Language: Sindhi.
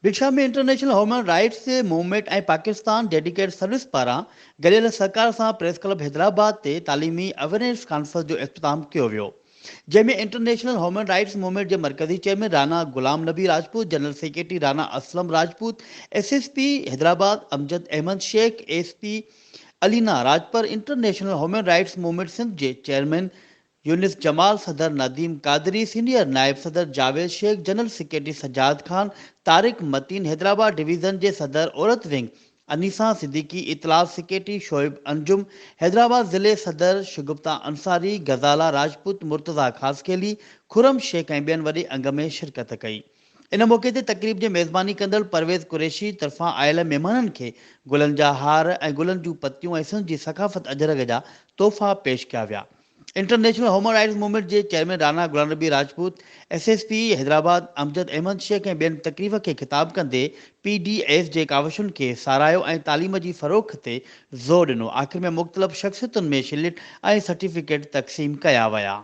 Bhit Shah ۾ international human rights movement ۽ Pakistan dedicated service پاران گڏيل سهڪار سان پريس ڪلب حيدرآباد تي تعليمي اويرنيس ڪانفرنس جو اختتام ڪيو ويو جنهن ۾ انٽرنيشنل هيومن رائٽس موومينٽ جي مرڪزي chairman Rana Ghulam Nabi Rajput, general secretary Rana Aslam Rajput, S S P Hyderabad Amjad Ahmed Shaikh, S P Alina Rajpar, international human rights movement Sindh جي چيئرمين يونس جمال، صدر نديم قادري، سينيئر نائب صدر Javed Shaikh, general secretary Sajjad Khan, Tariq Mateen, Hyderabad division جي صدر عورت ونگ انيسه صديقي، اطلاعات سيڪريٽري شعيب انجم، حيدرآباد ضلعي صدر شگفته انصاري، غزاله راجپوت، مرتضيٰ خاصخيلي، خرم شيخ ۽ ٻين وڏي انگ ۾ شرڪت ڪئي. ان موقعي تي تقريب جي ميزباني ڪندڙ پرويز قريشي طرفان آيل مهمانن کي گلن جا هار ۽ گلن جون پتيون ۽ سنڌ جي ثقافت اجرڪ جا تحفا پيش ڪيا ويا. انٽرنيشنل هيومن رائٽس موومينٽ جي chairman Rana Ghulam Nabi Rajput, S S P Hyderabad Amjad Ahmed Shaikh ۽ ٻين تقريب کي خطاب ڪندي پي ڊي ايس جي ڪاوشن کي ساراهيو ۽ تعليم جي فروغ تي زور ڏنو. آخر ۾ مختلف شخصيتن ۾ شيلڊ ۽ سرٽيفڪيٽ تقسيم ڪيا ويا.